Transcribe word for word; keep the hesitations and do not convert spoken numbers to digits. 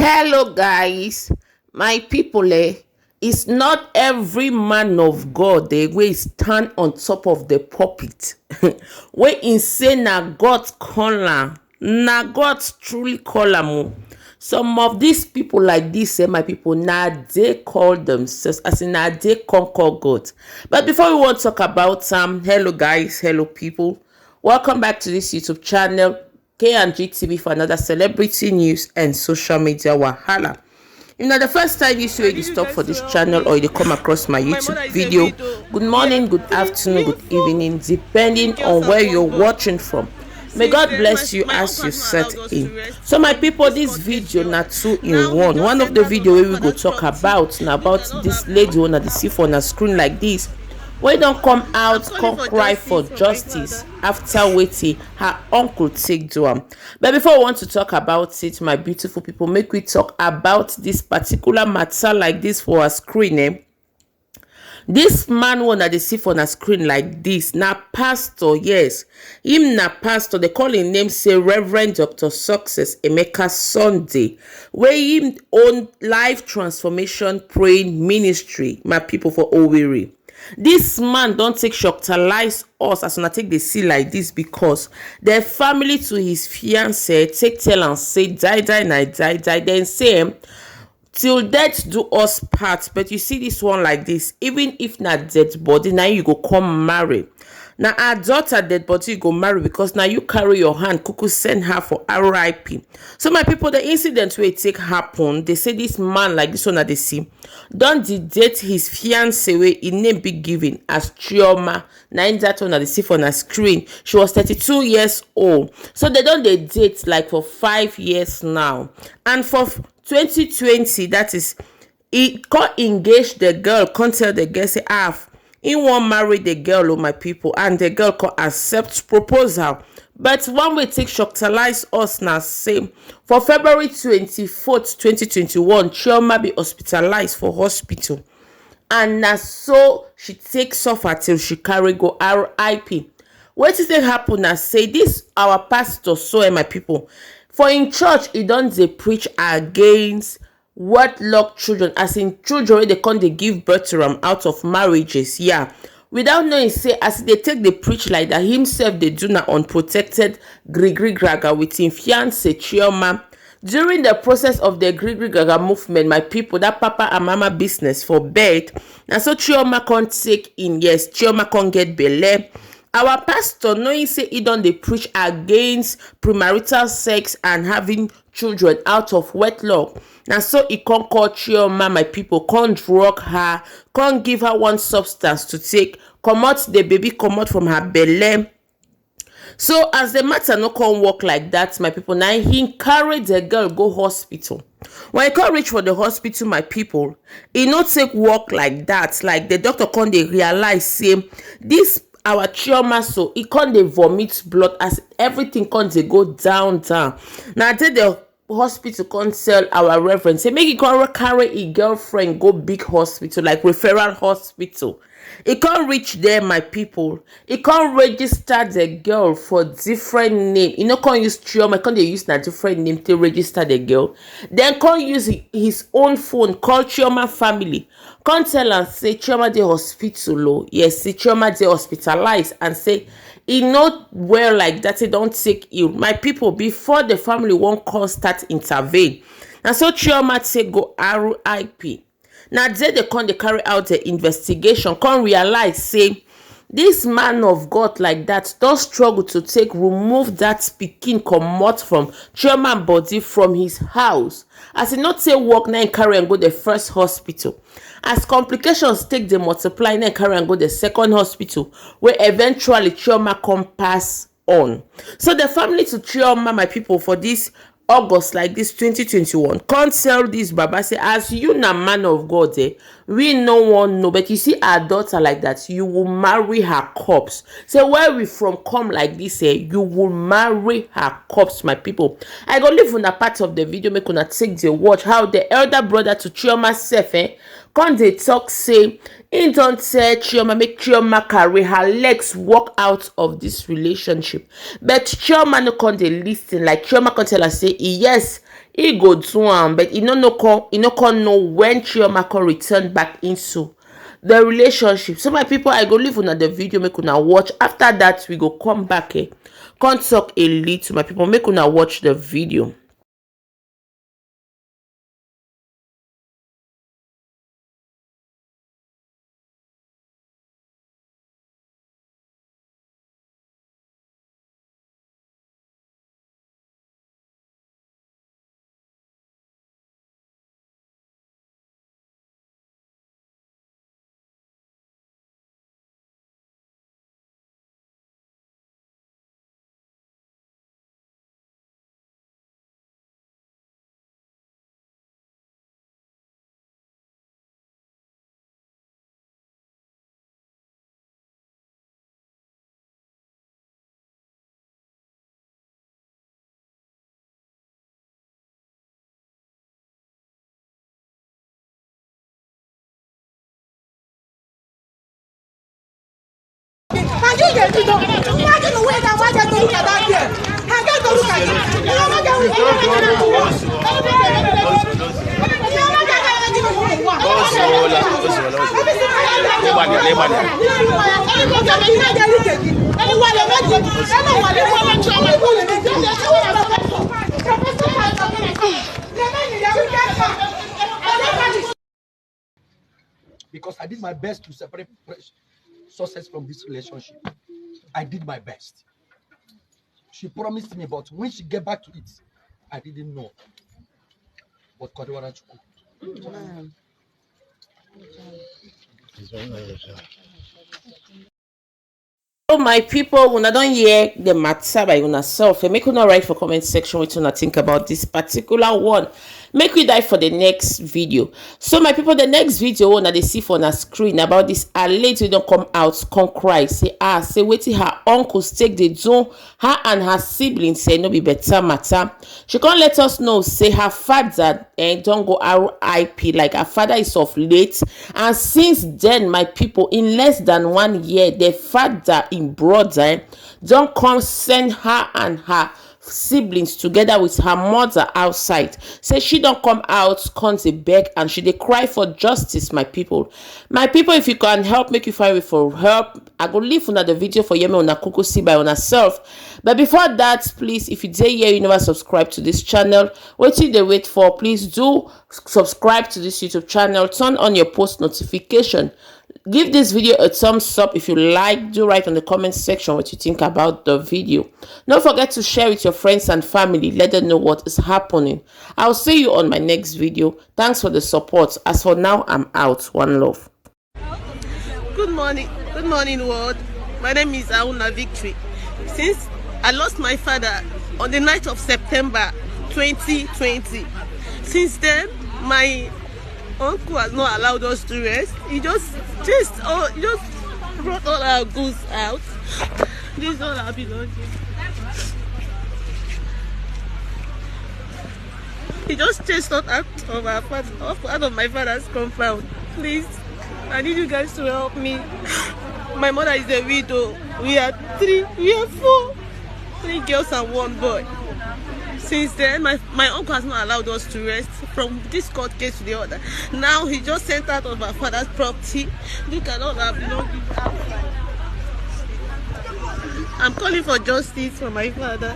Hello, guys. My people, eh, it's not every man of God, eh, wey stand on top of the pulpit, wey im say na God call am, na God truly call am o. Some of these people like this, eh, my people, na they call themselves, as in na they conquer God. But before we want to talk about am, hello, guys, hello, people. Welcome back to this YouTube channel, K and G T V, for another celebrity news and social media wahala. If na the first time you see you stop for this channel or you come across my YouTube video, good morning, good afternoon, good evening, depending on where you're watching from. May God bless you as you set in. So my people, this video na two in one. One of the video wey we go talk about na about this lady wey una dey see for una screen like this, wey don come out, come cry for justice after wetin her uncle take do am. But before we want to talk about it, my beautiful people, make we talk about this particular matter like this for our screen, eh? This man wey una dey see for una screen like this na pastor, yes. Him na pastor, they call him name say Reverend Doctor Success Emeka Sunday, wey him own Life Transformation Praying Ministry, my people, for Owerri. This man don take shocktalize us as una take dey see like this, because the family to his fiancée take tell am say die die na die die, then say, em, till death do us part. But you see this one like this, even if na dead body na you go come marry, na her daughter dead body you go marry, because na you carry your hand kuku send her for R I P. So my people, the incident wey take happen, they say this man like this one that they see don dey date his fiancée, wey im name be given as Chioma. Na im that one that they see for na screen. She was thirty-two years old. So they don dey date like for five years now. And for twenty twenty, that is, he come engage the girl, come tell the girl say, ah, he wan marry the girl, oh my people, and the girl come accept proposal. But one wey take shocktalize us na say, for February twenty-fourth, twenty twenty-one, Chioma be hospitalized for hospital, and na so she take suffer till she carry go R I P. Wetin take happen na say this our pastor so, eh, my people, for im church, he don dey preach against wedlock children, as in children wey dey come dey give birth to am out of marriages, yeah, without knowing say as e dey take dey preach like that, himself dey do na unprotected gree gree graga with im fiancée Chioma. During the process of the gree gree graga movement, my people, that papa and mama business for bed, na so Chioma come take in, yes, Chioma come get belle. Our pastor, knowing say he don dey preach against premarital sex and having children out of wedlock, na so he come call Chioma, my people, come drug her, come give her one substance to take, comot the baby, comot from her belle. So as the matter no come work like that, my people, na he carry the girl go hospital. When he come reach for the hospital, my people, e no take work like that. Like, the doctor come dey realize say this our Chioma so, e come dey vomit blood, as everything come dey go down down. Na there the hospital come tell our reverend say make he come carry his girlfriend go big hospital, like referral hospital. He come reach there, my people, he come register the girl for different name. He no come use Chioma, he come dey use na different name to register the girl. Then come use hi- his own phone, call Chioma family, come tell am say Chioma dey hospital o. Yes, say Chioma dey hospitalized, and say e no well like that, e don take ill. My people, before the family wan come start intervene, na so Chioma take go R I P. Na there they come dey carry out the investigation, come realize say this man of God like that don struggle to take remove that pikin comot from Chioma body from his house. As e no take work, na im carry am go the first hospital. As complications take dey multiply, na im carry am go the second hospital, where eventually Chioma come pass on. So the family to Chioma, my people, for this August like this twenty twenty-one, come tell this baba say, as you na man of God, eh, we no wan know, but you see our daughter like that, you will marry her corpse. Say where we from come like this, eh, you will marry her corpse, my people. I go leave una part of the video, make una take the watch how the elder brother to Chioma sef, eh, come dey talk say he don tell Chioma make Chioma carry her legs walk out of this relationship. But Chioma no come dey listen. Like, Chioma come tell her say, yes, He go do am, but he no no come he no come know when Chioma come return back into the relationship. So my people, I go leave una the video, make una watch. After that, we go come back, eh, come talk a little. My people, make una watch the video. Because I did my best to separate success from this relationship. I did my best. She promised me, but when she get back to it, I didn't know. But Kodewara Chukwu. So my people, una don hear the matter by una self. Eh, make una write for comment section what una think about this particular one. Make we dive for the next video. So my people, the next video una dey see for una screen about this alleged wey don come out, come cry, say ah, say wetin her uncles take dey do her and her siblings, say no be better matter. She come let us know say her father, eh, don go R I P, like her father is of late, and since then, my people, in less than one year, the father, im brother, eh, don come send her and her siblings together with her mother outside. Say she don come out, come dey beg, and she dey cry for justice, my people. My people, if you can help, make you find way for help. I go leave una the video for here, make una kuku see by una self. But before that, please, if you dey here, you never subscribe to this channel, wetin you dey wait for? Please do subscribe to this YouTube channel, turn on your post notification, give this video a thumbs up if you like, do write on the comment section what you think about the video. Don't forget to share with your friends and family, let them know what is happening. I'll see you on my next video. Thanks for the support. As for now, I'm out. One love. Good morning. Good morning, world. My name is Auna Victory. Since I lost my father on the night of September twenty twenty, since then, my uncle has not allowed us to rest. He just chased all, he just brought all our goods out. This is all our belongings. He just chased us out of our father, out of my father's compound. Please, I need you guys to help me. My mother is a widow. We are three, we are four, three girls and one boy. Since then, my, my uncle has not allowed us to rest from this court case to the other. Now he just sent out of our father's property. Look at all our belongings outside. I'm calling for justice for my father.